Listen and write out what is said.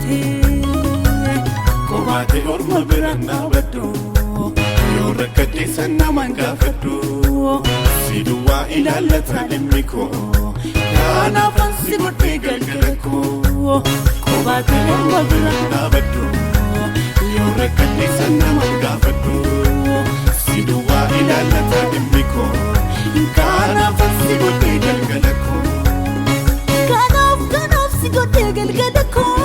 baatee. Kophaatee orma biraan dhaabadhu, yoo rakkadhe san namaan gaafadhu. Si duwwaa ilaallata dhimmi koo, kanaafan si godhee galgala koo. Kophaatee orma biraan dhaabadhu, yoo rakkadhe san namaan gaafadhu. Si duwwaa ilaallata dhimmi koo, kanaafan si godhee galgala koo. Kanaaf, kanaaf si godhee galgala koo.